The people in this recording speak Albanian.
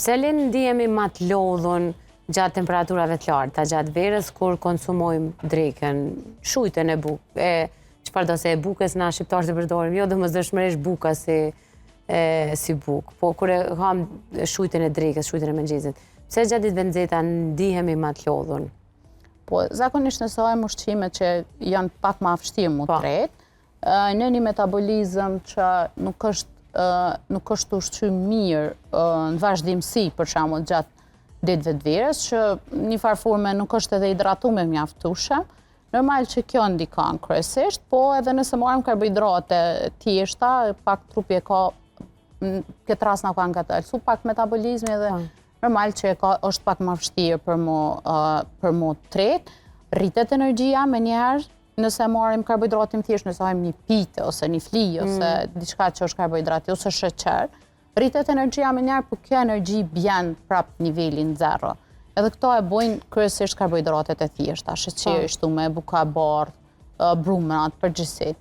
Pse le ndihemi ma të lodhun gjatë temperaturave të larta, gjatë verës, kur konsumojmë drekën, shujtën e bukë, e çfarë do se e bukës na shqiptarët e përdorim, jo domosdoshmërisht buka si bukë, po kur e ham shujtën e drekës, shujtën e mëngjesit, pse gjatë ditëve nxehta ndihemi ma të lodhun? Po, zakonisht nëse hajmë ushqime që janë pak ma vështirë mu tret, në një metabolizëm që nuk është ushqy mirë në vazhdimësi, për shembull gjatë ditëve të verës, që një farë forme nuk është edhe hidratu me mjaftueshëm, normal që kjo ndikon kryesisht, po edhe nëse marrim karbohidrate thjeshta, pak trupi e ka, në këtë rast na ka ngadalësu pak metabolizmi edhe normal që e ka, është pak më vështirë për mu tret, rritet energjia me njëherë, nëse marrim karbohidratin thjesht, nëse hajmë një pite ose një fli ose diçka që është karbohidrati ose sheqer, rritet energjia me njëherë, po kjo energji bjen prap nivelin zero. Edhe këto e bojnë kryesisht karbohidratet e thjeshta, sheqeri shtu me buka e bardhë, brumrat, përgjithësi.